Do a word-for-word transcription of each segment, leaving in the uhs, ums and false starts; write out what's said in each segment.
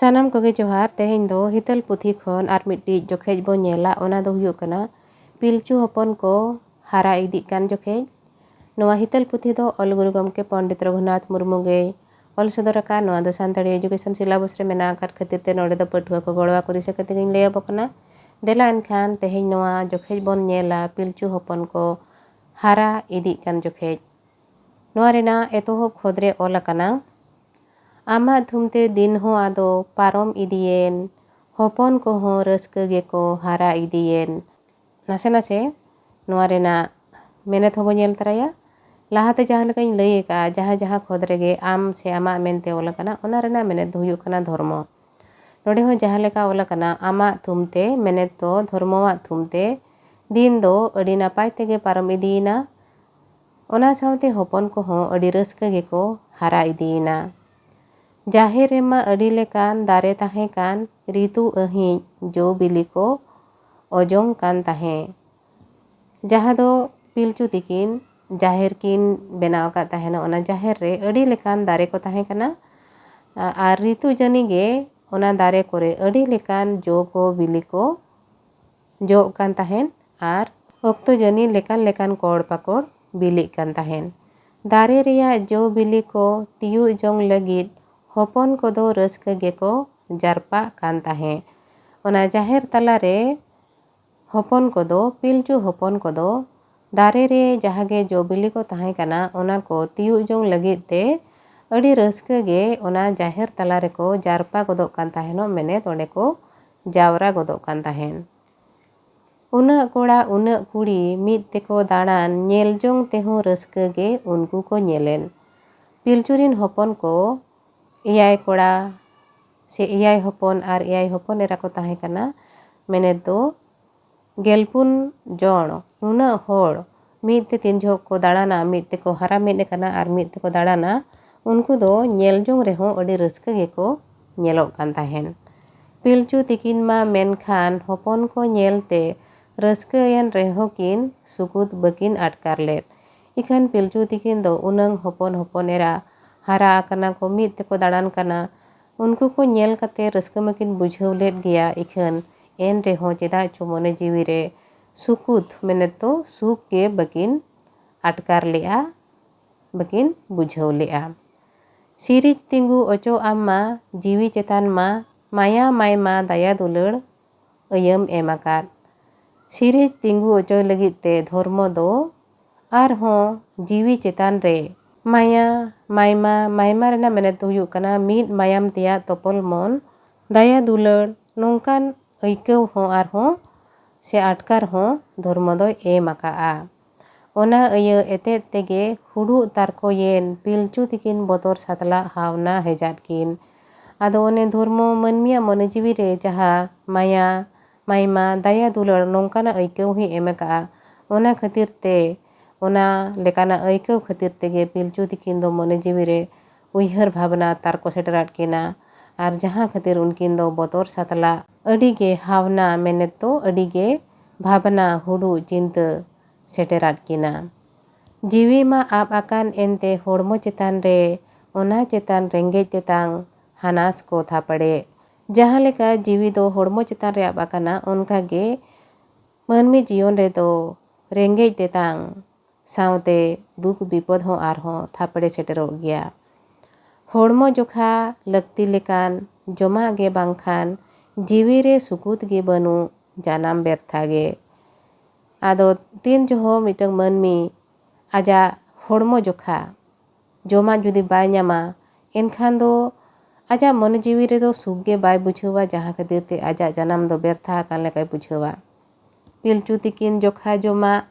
ᱥᱟᱱᱟᱢ ᱠᱚᱜᱮ ᱡᱚᱦᱟᱨ᱾ ᱛᱮᱦᱮᱧ ᱫᱚ ᱦᱤᱛᱟᱹᱞ ᱯᱩᱛᱷᱤ ᱠᱷᱚᱱ ᱟᱨ ᱢᱤᱫᱴᱤᱡ ᱡᱚᱠᱷᱮᱡ ᱵᱚᱱ ᱧᱮᱞᱟ, ᱚᱱᱟ ᱫᱚ ᱦᱩᱭᱩᱜ ᱠᱟᱱᱟ ᱯᱤᱞᱪᱩ ᱦᱚᱯᱚᱱ ᱠᱚ ᱦᱟᱨᱟ ᱤᱫᱤᱜ ᱠᱟᱱ ᱡᱚᱠᱷᱮᱡ᱾ ᱱᱚᱣᱟ ᱦᱤᱛᱟᱹᱞ ᱯᱩᱛᱷᱤ ᱫᱚ ᱚᱞ ᱜᱩᱨᱩ ᱜᱚᱢᱠᱮ ᱯᱚᱱᱰᱤᱛ ᱨᱚᱜᱷᱩᱱᱟᱛᱷ ᱢᱩᱨᱢᱩ ᱜᱮᱭ ᱚᱞ ᱥᱚᱫᱚᱨ ᱟᱠᱟᱫ᱾ ᱱᱚᱣᱟ ᱫᱚ ᱥᱟᱱᱛᱟᱲᱤ education syllabus ᱨᱮ ᱢᱮᱱᱟᱜ ᱟᱠᱟᱫ ᱠᱷᱟᱹᱛᱤᱨ ᱛᱮ ᱱᱚᱰᱮ ᱫᱚ ᱯᱟᱹᱴᱷᱩᱣᱟᱹ ᱠᱚ ᱜᱚᱲᱚ ᱟᱠᱚ ᱫᱤᱥᱟᱹ ᱠᱟᱛᱮ ᱜᱤᱧ ᱞᱟᱹᱭ ᱟᱵᱚ ᱠᱟᱱᱟ᱾ ᱫᱮᱞᱟ ᱮᱱᱠᱷᱟᱱ ᱛᱮᱦᱮᱧ ᱱᱚᱣᱟ ᱡᱚᱠᱷᱮᱡ ᱵᱚᱱ ᱧᱮᱞᱟ ᱯᱤᱞᱪᱩ ᱦᱚᱯᱚᱱ ᱠᱚ ᱦᱟᱨᱟ ᱤᱫᱤᱜ ᱠᱟᱱ ᱡᱚᱠᱷᱮᱡ᱾ ᱱᱚᱣᱟ ᱨᱮᱱᱟᱜ ᱮᱛᱚᱦᱚᱵ ᱠᱷᱚᱸᱫᱽ ᱨᱮ ᱚᱞ ᱟᱠᱟᱱᱟ, ᱟᱢᱟᱜ ᱛᱷᱩᱢ ᱛᱮ ᱫᱤᱱ ᱦᱚᱸ ᱟᱫᱚ ᱯᱟᱨᱚᱢ ᱤᱫᱤᱭᱮᱱ, ᱦᱚᱯᱚᱱ ᱠᱚᱦᱚᱸ ᱨᱟᱹᱥᱠᱟᱹ ᱜᱮᱠᱚ ᱦᱟᱨᱟ ᱤᱫᱤᱭᱮᱱ᱾ ᱱᱟᱥᱮ ᱱᱟᱥᱮ ᱱᱚᱣᱟ ᱨᱮᱱᱟᱜ ᱢᱮᱱᱮᱛ ᱦᱚᱸᱵᱚ ᱧᱮᱞ ᱛᱚᱨᱟᱭᱟ᱾ ᱞᱟᱦᱟᱛᱮ ᱡᱟᱦᱟᱸ ᱞᱮᱠᱟᱧ ᱞᱟᱹᱭ ᱟᱠᱟᱫᱼᱟ, ᱡᱟᱦᱟᱸ ᱡᱟᱦᱟᱸ ᱠᱷᱚᱸᱫᱽ ᱨᱮᱜᱮ ᱟᱢ ᱥᱮ ᱟᱢᱟᱜ ᱢᱮᱱᱛᱮ ᱚᱞ ᱟᱠᱟᱱᱟ, ᱚᱱᱟ ᱨᱮᱱᱟᱜ ᱢᱮᱱᱮᱛ ᱫᱚ ᱦᱩᱭᱩᱜ ᱠᱟᱱᱟ ᱫᱷᱚᱨᱢᱚ᱾ ᱱᱚᱰᱮ ᱦᱚᱸ ᱡᱟᱦᱟᱸ ᱞᱮᱠᱟ ᱚᱞ ᱟᱠᱟᱱᱟ, ᱟᱢᱟᱜ ᱛᱷᱩᱢ ᱛᱮ, ᱢᱮᱱᱮᱛ ᱫᱚ ᱫᱷᱚᱨᱢᱚᱣᱟᱜ ᱛᱷᱩᱢ ᱛᱮ, ᱫᱤᱱ ᱫᱚ ᱟᱹᱰᱤ ᱱᱟᱯᱟᱭ ᱛᱮᱜᱮ ᱯᱟᱨᱚᱢ ᱤᱫᱤᱭᱮᱱᱟ᱾ ᱚᱱᱟ ᱥᱟᱶᱛᱮ ᱦᱚᱯᱚᱱ ᱠᱚᱦᱚᱸ ᱟᱹᱰᱤ ᱨᱟᱹᱥᱠᱟᱹ ᱜᱮᱠᱚ ᱦᱟᱨᱟ ᱤᱫᱤᱭᱮᱱᱟ᱾ ᱡᱟᱦᱮᱨ ᱨᱮᱢᱟ ᱟᱹᱰᱤ ᱞᱮᱠᱟᱱ ᱫᱟᱨᱮ ᱛᱟᱦᱮᱸ ᱠᱟᱱ, ᱨᱤᱛᱩ ᱟᱹᱦᱤᱡ ᱡᱚ ᱵᱤᱞᱤ ᱠᱚ ᱚᱡᱚᱝ ᱠᱟᱱ ᱛᱟᱦᱮᱸ᱾ ᱡᱟᱦᱟᱸ ᱫᱚ ᱯᱤᱞᱪᱩ ᱛᱤᱠᱤᱱ ᱡᱟᱦᱮᱨ ᱠᱤᱱ ᱵᱮᱱᱟᱣ ᱟᱠᱟᱫ ᱛᱟᱦᱮᱱᱟ, ᱚᱱᱟ ᱡᱟᱦᱮᱨ ᱨᱮ ᱟᱹᱰᱤ ᱞᱮᱠᱟᱱ ᱫᱟᱨᱮ ᱠᱚ ᱛᱟᱦᱮᱸ ᱠᱟᱱᱟ᱾ ᱟᱨ ᱨᱤᱛᱩ ᱡᱟᱹᱱᱤ ᱜᱮ ᱚᱱᱟ ᱫᱟᱨᱮ ᱠᱚᱨᱮ ᱟᱹᱰᱤ ᱞᱮᱠᱟᱱ ᱡᱚ ᱠᱚ ᱵᱤᱞᱤ ᱠᱚ ᱡᱚᱜ ᱠᱟᱱ ᱛᱟᱦᱮᱸᱱ ᱟᱨ ᱚᱠᱛᱚ ᱡᱟᱹᱱᱤ ᱞᱮᱠᱟᱱ ᱞᱮᱠᱟᱱ ᱠᱚᱲ ᱯᱟᱠᱚᱲ ᱵᱤᱞᱤᱜ ᱠᱟᱱ ᱛᱟᱦᱮᱸᱱ᱾ ᱫᱟᱨᱮ ᱨᱮᱭᱟᱜ ᱡᱚ ᱵᱤᱞᱤ ᱠᱚ ᱛᱤᱭᱳᱜ ᱡᱚᱝ ᱞᱟᱹᱜᱤᱫ ᱦᱚᱯᱚᱱ ᱠᱚᱫᱚ ᱨᱟᱹᱥᱠᱟᱹ ᱜᱮᱠᱚ ᱡᱟᱨᱯᱟᱜ ᱠᱟᱱ ᱛᱟᱦᱮᱸᱫ᱾ ᱚᱱᱟ ᱡᱟᱦᱮᱨ ᱛᱟᱞᱟ ᱨᱮ ᱦᱚᱯᱚᱱ ᱠᱚᱫᱚ, ᱯᱤᱞᱪᱩ ᱦᱚᱯᱚᱱ ᱠᱚᱫᱚ ᱫᱟᱨᱮ ᱨᱮ ᱡᱟᱦᱟᱸ ᱜᱮ ᱡᱚ ᱵᱤᱞᱤ ᱠᱚ ᱛᱟᱦᱮᱸ ᱠᱟᱱᱟ, ᱚᱱᱟ ᱠᱚ ᱛᱤᱭᱳᱜ ᱡᱚᱝ ᱞᱟᱹᱜᱤᱫ ᱛᱮ ᱟᱹᱰᱤ ᱨᱟᱹᱥᱠᱟᱹ ᱜᱮ ᱚᱱᱟ ᱡᱟᱦᱮᱨ ᱛᱟᱞᱟ ᱨᱮᱠᱚ ᱡᱟᱨᱯᱟ ᱜᱚᱫᱚᱜ ᱠᱟᱱ ᱛᱟᱦᱮᱱᱚᱜ, ᱢᱮᱱᱮᱫ ᱚᱸᱰᱮ ᱠᱚ ᱡᱟᱣᱨᱟ ᱜᱚᱫᱚᱜ ᱠᱟᱱ ᱛᱟᱦᱮᱸᱱ᱾ ᱩᱱᱟᱹᱜ ᱠᱚᱲᱟ, ᱩᱱᱟᱹᱜ ᱠᱩᱲᱤ ᱢᱤᱫ ᱛᱮᱠᱚ ᱫᱟᱬᱟᱱ, ᱧᱮᱞ ᱡᱚᱝ ᱛᱮᱦᱚᱸ ᱨᱟᱹᱥᱠᱟᱹ ᱜᱮ ᱩᱱᱠᱩ ᱠᱚ ᱧᱮᱞᱮᱱ᱾ ᱯᱤᱞᱪᱩ ᱨᱤᱱ ᱦᱚᱯᱚᱱ ᱠᱚ ᱮᱭᱟᱭ ᱠᱚᱲᱟ ᱥᱮ ᱮᱭᱟᱭ ᱦᱚᱯᱚᱱ ᱟᱨ ᱮᱭᱟᱭ ᱦᱚᱯᱚᱱ ᱮᱨᱟ ᱠᱚ ᱛᱟᱦᱮᱸ ᱠᱟᱱᱟ, ᱢᱮᱱᱮᱫ ᱫᱚ ᱜᱮᱞᱯᱩᱱ ᱡᱚᱱ᱾ ᱱᱩᱱᱟᱹᱜ ᱦᱚᱲ ᱢᱤᱫ ᱛᱮ ᱛᱤᱱ ᱡᱚᱦᱚᱜ ᱠᱚ ᱫᱟᱬᱟᱱᱟ, ᱢᱤᱫ ᱛᱮᱠᱚ ᱦᱟᱨᱟ ᱢᱤᱫ ᱟᱠᱟᱱᱟ ᱟᱨ ᱢᱤᱫ ᱛᱮᱠᱚ ᱫᱟᱬᱟᱱᱟ, ᱩᱱᱠᱩ ᱫᱚ ᱧᱮᱞ ᱡᱚᱝ ᱨᱮᱦᱚᱸ ᱟᱹᱰᱤ ᱨᱟᱹᱥᱠᱟᱹ ᱜᱮᱠᱚ ᱧᱮᱞᱚᱜ ᱠᱟᱱ ᱛᱟᱦᱮᱸᱱ᱾ ᱯᱤᱞᱪᱩ ᱛᱤᱠᱤᱱ ᱢᱟ ᱢᱮᱱᱠᱷᱟᱱ ᱦᱚᱯᱚᱱ ᱠᱚ ᱧᱮᱞ ᱛᱮ ᱨᱟᱹᱥᱠᱟᱹᱭᱮᱱ ᱨᱮᱦᱚᱸ ᱠᱤᱱ ᱥᱩᱠᱩᱛ ᱵᱟᱹᱠᱤᱱ ᱟᱴᱠᱟᱨ ᱞᱮᱫ᱾ ᱤᱠᱷᱟᱹᱱ ᱯᱤᱞᱪᱩ ᱛᱤᱠᱤᱱ ᱫᱚ ᱩᱱᱟᱹᱝ ᱦᱚᱯᱚᱱ ᱦᱚᱯᱚᱱ ᱮᱨᱟ ᱦᱟᱨᱟ ᱟᱠᱟᱱᱟ ᱠᱚ, ᱢᱤᱫ ᱛᱮᱠᱚ ᱫᱟᱬᱟᱱ ᱠᱟᱱᱟ, ᱩᱱᱠᱩ ᱠᱚ ᱧᱮᱞ ᱠᱟᱛᱮ ᱨᱟᱹᱥᱠᱟᱹ ᱢᱟᱹᱠᱤᱱ ᱵᱩᱡᱷᱟᱹᱣ ᱞᱮᱫ ᱜᱮᱭᱟ, ᱤᱠᱷᱟᱹᱱ ᱮᱱ ᱨᱮᱦᱚᱸ ᱪᱮᱫᱟᱜ ᱪᱚ ᱢᱚᱱᱮ ᱡᱤᱣᱤ ᱨᱮ ᱥᱩᱠᱩᱛ, ᱢᱮᱱᱮᱫ ᱫᱚ ᱥᱩᱠ ᱜᱮ ᱵᱟᱹᱠᱤᱱ ᱟᱴᱠᱟᱨ ᱞᱮᱫᱼᱟ, ᱵᱟᱹᱠᱤᱱ ᱵᱩᱡᱷᱟᱹᱣ ᱞᱮᱫᱼᱟ᱾ ᱥᱤᱨᱤᱡᱽ ᱛᱤᱸᱜᱩ ᱚᱪᱚ ᱟᱢ ᱢᱟ, ᱡᱤᱣᱤ ᱪᱮᱛᱟᱱ ᱢᱟ, ᱢᱟᱭᱟ ᱢᱟᱭᱢᱟ ᱫᱟᱭᱟ ᱫᱩᱞᱟᱹᱲ ᱟᱹᱭᱟᱹᱢ ᱮᱢ ᱟᱠᱟᱫ᱾ ᱥᱤᱨᱤᱡᱽ ᱛᱤᱸᱜᱩ ᱚᱪᱚᱭ ᱞᱟᱹᱜᱤᱫ ᱛᱮ ᱫᱷᱚᱨᱢᱚ ᱫᱚ ᱟᱨᱦᱚᱸ ᱡᱤᱣᱤ ᱪᱮᱛᱟᱱ ᱨᱮ ᱢᱟᱭᱟ, ᱢᱟᱭᱢᱟ, ᱢᱟᱭᱢᱟ ᱨᱮᱱᱟᱜ ᱢᱮᱱᱮᱫ ᱫᱚ ᱦᱩᱭᱩᱜ ᱠᱟᱱᱟ ᱢᱤᱫ ᱢᱟᱭᱟᱢ ᱛᱮᱭᱟᱜ ᱛᱚᱯᱚᱞ ᱢᱚᱱ, ᱫᱟᱭᱟ ᱫᱩᱞᱟᱹᱲ, ᱱᱚᱝᱠᱟᱱ ᱟᱹᱭᱠᱟᱹᱣ ᱦᱚᱸ ᱟᱨᱦᱚᱸ ᱥᱮ ᱟᱴᱠᱟᱨ ᱦᱚᱸ ᱫᱷᱚᱨᱢᱚ ᱫᱚᱭ ᱮᱢ ᱟᱠᱟᱫᱼᱟ᱾ ᱚᱱᱟ ᱟᱹᱭᱟᱹ ᱮᱛᱮᱫ ᱛᱮᱜᱮ ᱦᱩᱰᱩᱜ ᱛᱟᱨᱠᱚᱭᱮᱱ ᱯᱤᱞᱪᱩ ᱛᱤᱠᱤᱱ ᱵᱚᱛᱚᱨ ᱥᱟᱛᱞᱟᱜ ᱦᱟᱣᱱᱟ ᱦᱮᱡᱟᱫ ᱠᱤᱱ᱾ ᱟᱫᱚ ᱚᱱᱮ ᱫᱷᱚᱨᱢᱚ ᱢᱟᱹᱱᱢᱤᱭᱟᱜ ᱢᱚᱱᱮ ᱡᱤᱣᱤ ᱨᱮ ᱡᱟᱦᱟᱸ ᱢᱟᱭᱟ, ᱢᱟᱭᱢᱟ, ᱫᱟᱭᱟ ᱫᱩᱞᱟᱹᱲ ᱱᱚᱝᱠᱟᱱᱟᱜ ᱟᱹᱭᱠᱟᱹᱣ ᱦᱚᱸᱭ ᱮᱢ ᱟᱠᱟᱫᱼᱟ᱾ ᱚᱱᱟ ᱠᱷᱟᱹᱛᱤᱨ ᱛᱮ, ᱚᱱᱟ ᱞᱮᱠᱟᱱᱟᱜ ᱟᱹᱭᱠᱟᱹᱣ ᱠᱷᱟᱹᱛᱤᱨ ᱛᱮᱜᱮ ᱯᱤᱞᱪᱩ ᱛᱤᱠᱤᱱ ᱫᱚ ᱢᱚᱱᱮ ᱡᱤᱣᱤ ᱨᱮ ᱩᱭᱦᱟᱹᱨ ᱵᱷᱟᱵᱽᱱᱟ ᱛᱟᱨᱠᱚ ᱥᱮᱴᱮᱨᱟᱫ ᱠᱤᱱᱟ᱾ ᱟᱨ ᱡᱟᱦᱟᱸ ᱠᱷᱟᱹᱛᱤᱨ ᱩᱱᱠᱤᱱ ᱫᱚ ᱵᱚᱛᱚᱨ ᱥᱟᱛᱞᱟᱜ ᱟᱹᱰᱤ ᱜᱮ ᱦᱟᱣᱱᱟ, ᱢᱮᱱᱮᱫ ᱫᱚ ᱟᱹᱰᱤ ᱜᱮ ᱵᱷᱟᱵᱽᱱᱟ, ᱦᱩᱰᱩᱜ ᱪᱤᱱᱛᱟᱹ ᱥᱮᱴᱮᱨᱟᱫ ᱠᱤᱱᱟ᱾ ᱡᱤᱣᱤ ᱢᱟ ᱟᱵ ᱟᱠᱟᱱ, ᱮᱱᱛᱮ ᱦᱚᱲᱢᱚ ᱪᱮᱛᱟᱱ ᱨᱮ ᱚᱱᱟ ᱪᱮᱛᱟᱱ ᱨᱮᱸᱜᱮᱡ ᱛᱮᱛᱟᱝ ᱦᱟᱱᱟᱥ ᱠᱚ ᱛᱷᱟᱯᱲᱮ᱾ ᱡᱟᱦᱟᱸ ᱞᱮᱠᱟ ᱡᱤᱣᱤ ᱫᱚ ᱦᱚᱲᱢᱚ ᱪᱮᱛᱟᱱ ᱨᱮ ᱟᱵ ᱟᱠᱟᱱᱟ, ᱚᱱᱠᱟ ᱜᱮ ᱢᱟᱹᱱᱢᱤ ᱡᱤᱭᱚᱱ ᱨᱮᱫᱚ ᱨᱮᱸᱜᱮᱡ ᱛᱮᱛᱟᱝ ᱥᱟᱶᱛᱮ ᱫᱩᱠ ᱵᱤᱯᱚᱫ ᱦᱚᱸ ᱟᱨᱦᱚᱸ ᱛᱷᱟᱯᱲᱮ ᱥᱮᱴᱮᱨᱚᱜ ᱜᱮᱭᱟ᱾ ᱦᱚᱲᱢᱚ ᱡᱚᱠᱷᱟ ᱞᱟᱹᱠᱛᱤ ᱞᱮᱠᱟᱱ ᱡᱚᱢᱟᱜ ᱜᱮ ᱵᱟᱝᱠᱷᱟᱱ ᱡᱤᱣᱤ ᱨᱮ ᱥᱩᱠᱩᱛ ᱜᱮ ᱵᱟᱹᱱᱩᱜ, ᱡᱟᱱᱟᱢ ᱵᱮᱨᱛᱷᱟ ᱜᱮ᱾ ᱟᱫᱚ ᱛᱤᱱ ᱡᱚᱦᱚᱜ ᱢᱤᱫᱴᱟᱝ ᱢᱟᱹᱱᱢᱤ ᱟᱡᱟᱜ ᱦᱚᱲᱢᱚ ᱡᱚᱠᱷᱟ ᱡᱚᱢᱟᱜ ᱡᱩᱫᱤ ᱵᱟᱭ ᱧᱟᱢᱟ, ᱮᱱᱠᱷᱟᱱ ᱫᱚ ᱟᱡᱟᱜ ᱢᱚᱱᱮ ᱡᱤᱣᱤ ᱨᱮᱫᱚ ᱥᱩᱠ ᱜᱮ ᱵᱟᱭ ᱵᱩᱡᱷᱟᱹᱣᱟ, ᱡᱟᱦᱟᱸ ᱠᱷᱟᱹᱛᱤᱨ ᱛᱮ ᱟᱡᱟᱜ ᱡᱟᱱᱟᱢ ᱫᱚ ᱵᱮᱨᱛᱷᱟ ᱟᱠᱟᱱ ᱞᱮᱠᱟᱭ ᱵᱩᱡᱷᱟᱹᱣᱟ᱾ ᱯᱤᱞᱪᱩ ᱛᱤᱠᱤᱱ ᱡᱚᱠᱷᱟ ᱡᱚᱢᱟᱜ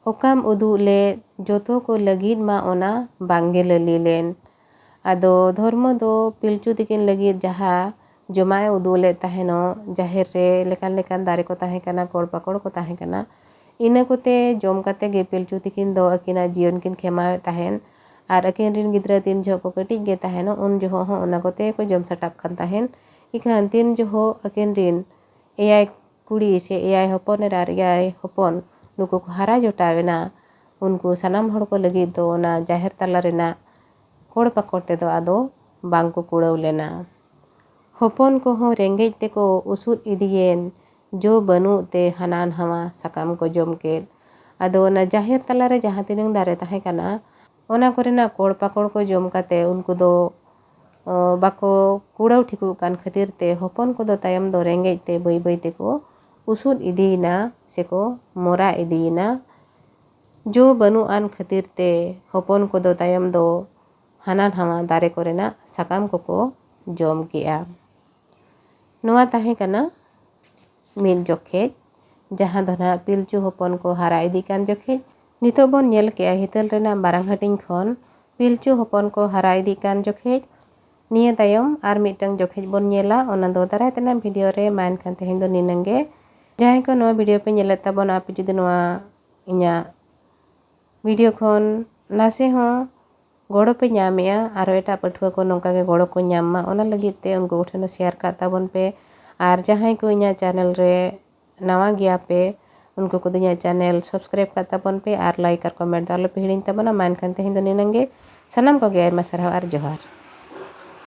ᱚᱠᱟᱢ ᱩᱫᱩᱜ ᱞᱮᱫ, ᱡᱚᱛᱚ ᱠᱚ ᱞᱟᱹᱜᱤᱫ ᱢᱟ ᱚᱱᱟ ᱵᱟᱝᱜᱮ ᱞᱟᱹᱞᱤ ᱞᱮᱱ᱾ ᱟᱫᱚ ᱫᱷᱚᱨᱢᱚ ᱫᱚ ᱯᱤᱞᱪᱩ ᱛᱤᱠᱤᱱ ᱞᱟᱹᱜᱤᱫ ᱡᱟᱦᱟᱸ ᱡᱚᱢᱟᱜ ᱮ ᱩᱫᱩᱜ ᱞᱮᱫ ᱛᱟᱦᱮᱱᱚᱜ, ᱡᱟᱦᱮᱨ ᱨᱮ ᱞᱮᱠᱟᱱ ᱞᱮᱠᱟᱱ ᱫᱟᱨᱮ ᱠᱚ ᱛᱟᱦᱮᱸ ᱠᱟᱱᱟ, ᱠᱚᱲ ᱯᱟᱠᱚᱲ ᱠᱚ ᱛᱟᱦᱮᱸ ᱠᱟᱱᱟ, ᱤᱱᱟᱹ ᱠᱚᱛᱮ ᱡᱚᱢ ᱠᱟᱛᱮ ᱜᱮ ᱯᱤᱞᱪᱩ ᱛᱤᱠᱤᱱ ᱫᱚ ᱟᱹᱠᱤᱱᱟᱜ ᱡᱤᱭᱚᱱ ᱠᱤᱱ ᱠᱷᱮᱢᱟᱣᱮᱫ ᱛᱟᱦᱮᱱ᱾ ᱟᱨ ᱟᱹᱠᱤᱱ ᱨᱤᱱ ᱜᱤᱫᱽᱨᱟᱹ ᱛᱤᱱ ᱡᱚᱦᱚᱜ ᱠᱚ ᱠᱟᱹᱴᱤᱡ ᱜᱮ ᱛᱟᱦᱮᱱᱚᱜ, ᱩᱱ ᱡᱚᱦᱚᱜ ᱦᱚᱸ ᱚᱱᱟ ᱠᱚᱛᱮ ᱠᱚ ᱡᱚᱢ ᱥᱟᱴᱟᱯ ᱠᱟᱱ ᱛᱟᱦᱮᱱ᱾ ᱤᱠᱷᱟᱹᱱ ᱛᱤᱱ ᱡᱚᱦᱚᱜ ᱟᱹᱠᱤᱱ ᱨᱤᱱ ᱮᱭᱟᱭ ᱠᱩᱲᱤ ᱥᱮ ᱮᱭᱟᱭ ᱦᱚᱯᱚᱱ ᱮᱨᱟ ᱟᱨ ᱮᱭᱟᱭ ᱦᱚᱯᱚᱱ ᱱᱩᱠᱩ ᱠᱚ ᱦᱟᱨᱟ ᱡᱚᱴᱟᱣ ᱮᱱᱟ, ᱩᱱᱠᱩ ᱥᱟᱱᱟᱢ ᱦᱚᱲ ᱠᱚ ᱞᱟᱹᱜᱤᱫ ᱫᱚ ᱚᱱᱟ ᱡᱟᱦᱮᱨ ᱛᱟᱞᱟ ᱨᱮᱱᱟᱜ ᱠᱚᱲ ᱯᱟᱠᱚᱲ ᱛᱮᱫᱚ ᱟᱫᱚ ᱵᱟᱝ ᱠᱚ ᱠᱩᱲᱟᱹᱣ ᱞᱮᱱᱟ᱾ ᱦᱚᱯᱚᱱ ᱠᱚᱦᱚᱸ ᱨᱮᱸᱜᱮᱡ ᱛᱮᱠᱚ ᱩᱥᱩᱫ ᱤᱫᱤᱭᱮᱱ, ᱡᱚ ᱵᱟᱹᱱᱩᱜ ᱛᱮ ᱦᱟᱱᱟ ᱱᱟᱣᱟ ᱥᱟᱠᱟᱢ ᱠᱚ ᱡᱚᱢ ᱠᱮᱫ᱾ ᱟᱫᱚ ᱚᱱᱟ ᱡᱟᱦᱮᱨ ᱛᱟᱞᱟᱨᱮ ᱡᱟᱦᱟᱸ ᱛᱤᱱᱟᱹᱝ ᱫᱟᱨᱮ ᱛᱟᱦᱮᱸ ᱠᱟᱱᱟ, ᱚᱱᱟ ᱠᱚᱨᱮᱱᱟᱜ ᱠᱚᱲ ᱯᱟᱠᱚᱲ ᱠᱚ ᱡᱚᱢ ᱠᱟᱛᱮ ᱩᱱᱠᱩ ᱫᱚ, ᱚ, ᱵᱟᱠᱚ ᱠᱩᱲᱟᱹᱣ ᱴᱷᱤᱠᱚᱜ ᱠᱟᱱ ᱠᱷᱟᱹᱛᱤᱨ ᱛᱮ ᱦᱚᱯᱚᱱ ᱠᱚᱫᱚ ᱛᱟᱭᱚᱢ ᱫᱚ ᱨᱮᱸᱜᱮᱡ ᱛᱮ ᱵᱟᱹᱭ ᱵᱟᱹᱭ ᱛᱮᱠᱚ ᱩᱥᱩᱫ ᱤᱫᱤᱭᱮᱱᱟ ᱥᱮᱠᱚ ᱢᱚᱨᱟ ᱤᱫᱤᱭᱮᱱᱟ᱾ ᱡᱚ ᱵᱟᱹᱱᱩᱜ ᱟᱱ ᱠᱷᱟᱹᱛᱤᱨ ᱛᱮ ᱦᱚᱯᱚᱱ ᱠᱚᱫᱚ ᱛᱟᱭᱚᱢ ᱫᱚ ᱦᱟᱱᱟ ᱱᱟᱣᱟ ᱫᱟᱨᱮ ᱠᱚᱨᱮᱱᱟᱜ ᱥᱟᱠᱟᱢ ᱠᱚᱠᱚ ᱡᱚᱢ ᱠᱮᱜᱼᱟ᱾ ᱱᱚᱣᱟ ᱛᱟᱦᱮᱸ ᱠᱟᱱᱟ ᱢᱤᱫ ᱡᱚᱠᱷᱮᱡ, ᱡᱟᱦᱟᱸ ᱫᱚ ᱱᱟᱦᱟᱜ ᱯᱤᱞᱪᱩ ᱦᱚᱯᱚᱱ ᱠᱚ ᱦᱟᱨᱟ ᱤᱫᱤᱜ ᱠᱟᱱ ᱡᱚᱠᱷᱮᱡ᱾ ᱱᱤᱛᱚᱜ ᱵᱚᱱ ᱧᱮᱞ ᱠᱮᱜᱼᱟ ᱦᱤᱛᱟᱹᱞ ᱨᱮᱱᱟᱜ ᱵᱟᱨᱟᱝ ᱦᱟᱹᱴᱤᱧ ᱠᱷᱚᱱ ᱯᱤᱞᱪᱩ ᱦᱚᱯᱚᱱ ᱠᱚ ᱦᱟᱨᱟ ᱤᱫᱤᱜ ᱠᱟᱱ ᱡᱚᱠᱷᱮᱡ᱾ ᱱᱤᱭᱟᱹ ᱛᱟᱭᱚᱢ ᱟᱨ ᱢᱤᱫᱴᱟᱝ ᱡᱚᱠᱷᱮᱡ ᱵᱚᱱ ᱧᱮᱞᱟ, ᱚᱱᱟ ᱫᱚ ᱫᱟᱨᱟᱭ ᱛᱮᱱᱟᱜ ᱵᱷᱤᱰᱤᱭᱳ ᱨᱮ᱾ ᱢᱟ ᱮᱱᱠᱷᱟᱱ ᱛᱮᱦᱮᱧ ᱫᱚ ᱱᱤᱱᱟᱹᱝ ᱜᱮ᱾ ᱡᱟᱦᱟᱸᱭ ᱠᱚ ᱱᱚᱣᱟ ᱵᱷᱤᱰᱤᱭᱳ ᱯᱮ ᱧᱮᱞᱮᱫ ᱛᱟᱵᱚᱱᱟ, ᱟᱯᱮ ᱡᱩᱫᱤ ᱱᱚᱣᱟ ᱤᱧᱟᱹᱜ ᱵᱷᱤᱰᱤᱭᱳ ᱠᱷᱚᱱ ᱱᱟᱥᱮ ᱦᱚᱸ ᱜᱚᱲᱚ ᱯᱮ ᱧᱟᱢᱮᱜᱼᱟ, ᱟᱨᱚ ᱮᱴᱟᱜ ᱯᱟᱹᱴᱷᱩᱣᱟᱹ ᱠᱚ ᱱᱚᱝᱠᱟ ᱜᱮ ᱜᱚᱲᱚ ᱠᱚ ᱧᱟᱢ ᱢᱟ, ᱚᱱᱟ ᱞᱟᱹᱜᱤᱫ ᱛᱮ ᱩᱱᱠᱩ ᱠᱚᱴᱷᱮᱱ ᱦᱚᱸ ᱥᱮᱭᱟᱨ ᱠᱟᱜ ᱛᱟᱵᱚᱱ ᱯᱮ᱾ ᱟᱨ ᱡᱟᱦᱟᱸᱭ ᱠᱚ ᱤᱧᱟᱹᱜ ᱪᱮᱱᱮᱞ ᱨᱮ ᱱᱟᱣᱟ ᱜᱮᱭᱟ ᱯᱮ, ᱩᱱᱠᱩ ᱠᱚᱫᱚ ᱤᱧᱟᱹᱜ ᱪᱮᱱᱮᱞ ᱥᱟᱵᱥᱠᱨᱟᱭᱤᱵ ᱠᱟᱜ ᱛᱟᱵᱚᱱ ᱯᱮ ᱟᱨ ᱞᱟᱭᱤᱠ ᱟᱨ ᱠᱚᱢᱮᱱᱴ ᱫᱚ ᱟᱞᱚ ᱯᱮ ᱦᱤᱲᱤᱧ ᱛᱟᱵᱚᱱᱟ᱾ ᱢᱟ ᱮᱱᱠᱷᱟᱱ ᱛᱮᱦᱮᱧ ᱫᱚ ᱱᱤᱱᱟᱹᱝ ᱜᱮ᱾ ᱥᱟᱱᱟᱢ ᱠᱚᱜᱮ ᱟᱭᱢᱟ ᱥᱟᱨᱦᱟᱣ ᱟᱨ ᱡᱚᱦᱟᱨ᱾